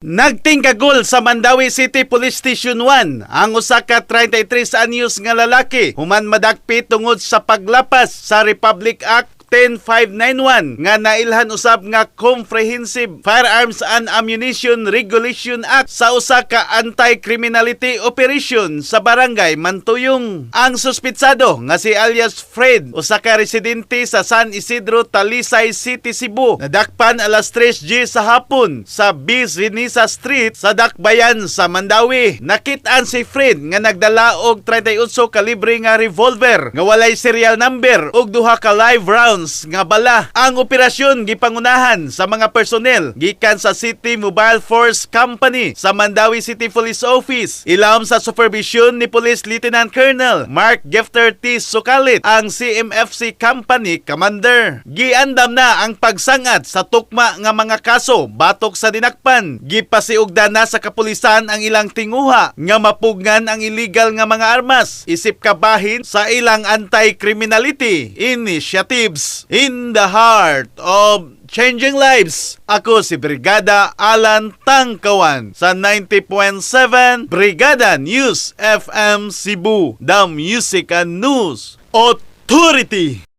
Nagtingkagol sa Mandaue City Police Station 1 ang usa ka 33 anyos nga lalaki human madakpi tungod sa paglapas sa Republic Act 10591 nga nailhan usab nga Comprehensive Firearms and Ammunition Regulation Act sa usa ka anti-criminality operation sa Barangay Mantuyong. Ang suspitsado nga si alias Fred, usa ka residente sa San Isidro, Talisay City, Cebu, nadakpan alas 3:10 sa hapon sa B. Zenisa Street sa Dakbayan sa Mandaue. Nakit-an si Fred nga nagdala og 38 kalibre nga revolver nga walay serial number ug duha ka live rounds nga bala. Ang operasyon gipangunahan sa mga personnel gikan sa City Mobile Force Company sa Mandaue City Police Office, ilawom sa supervision ni Police Lieutenant Colonel Mark Gifter T. Sukalit, ang CMFC Company Commander. Giandam na ang pagsangat sa tukma nga mga kaso batok sa dinakpan. Gipasiugda na sa kapulisan ang ilang tinguha nga mapugngan ang illegal nga mga armas isip kabahin sa ilang anti-criminality initiatives. In the heart of changing lives. Ako si Brigada Alan Tangkawan sa 90.7 Brigada News FM Cebu, the Music and News Authority.